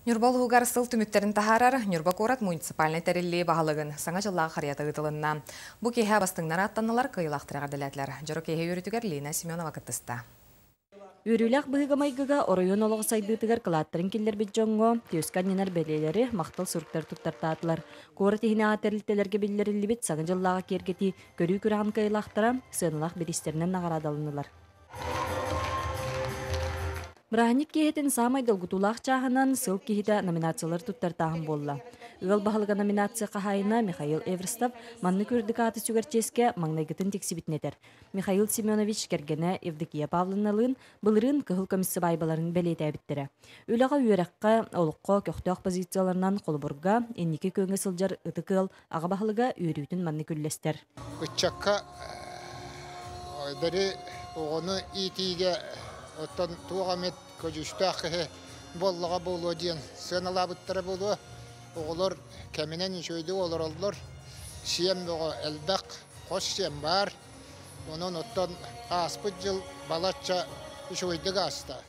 Ньурба улууһугар сыл түмүктэрин таһаарар Ньурба куорат муниципальнай тэриллии баһылыгын Саҥа дьыллаах харыйата ыытылынна. Бу киэһэ бастыҥнар ааттаннылар, кыайыылаахтар эҕэрдэлээтилэр. Дьоро киэһэ үөрүүтүгэр Лина Семенова кыттыста. Үөрүүлээх быһыыга-майгыга оройуон олоҕо сайдыытыгар кылааттарын киллэрбит дьоҥҥо түөскэ анньынар бэлиэлэри, махтал суруктары туттартаатылар. Куорат иһинээҕи тэрилтэлэргэ биллэриллибит Саҥа дьыллааҕы киэргэтии көрүү күрэҕин кыайыылаахтара сыаналаах бириистэринэн наҕараадаланнылар. Бырааһынньык киэһэтин саамай долгутуулаах чааһынан «Сыл киһитэ» номинациялар туттартааһын буолла. Ыал баһылыга номинация хаһаайына Михаил Эверстов маннык үрдүк ааты сүгэр чиэскэ маҥнайгытын тиксибитин этэр. Михаил Семенович кэргэнэ Евдокия Павловналыын былырыын кыһыл көмүс сыбаайбаларын бэлиэтээбиттэрэ. Үлэҕэ-үөрэххэ, олоххо көхтөөх позицияларынан холобурга инники күөҥҥэ сылдьар ытык ыал аҕа баһылыга үөрүүтүн маннык үллэстэр. Ыччакка бэри оҕону иитиигэ оттон туох эмит көдьүүстээх киһи буоллаҕа буолуо диэн сыаналаабыттара буолуо. Оҕолор кэминэн үчүгэйдик олороллор. Сиэн бөҕө элбэх, хос сиэн баар. Онон оттон ааспыт дьыл балачча үчүгэйдик ааста.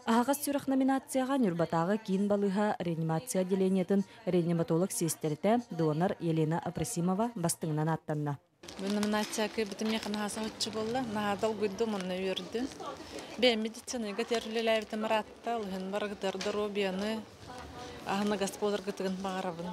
Аһаҕас сүрэх номинацияҕа Ньурбатааҕы киин балыыһа реанимация отделениетын реаниматолог сиэстэрэтэ, донор Елена Апросимова бастыҥынан ааттанна. Бу номинация кыайбытым миэхэ наһаа соһуччу буолла. Наһаа долгуйдум уонна үөрдүм. Бэйэм медицинайга үлэлээбитим ыраатта, ол иһин барыгытыгар доруобуйаны, аһыныгас буоларгытыгын баҕарабын.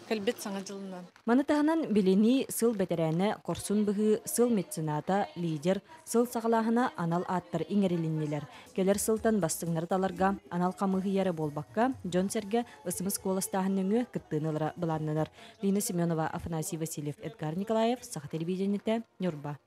Кэлбит Саҥа дьылынан. Маны таһынан билинии сыл бэтэрээнэ, хорсун быһыы, сыл мецената, лидер, сыл саҕалааһына анал ааттар иҥэрилиннилэр. Кэлэр сылтан бастыҥнары таларга анал хамыыһыйа эрэ буолбакка, дьон-сэргэ ысымыс куоластааһын нөҥүө кыттыыны ылара былааннанар. Лина Семенова, Афанасий Васильев, Эдгар Николаев, Саха телевидениетэ, Ньурба.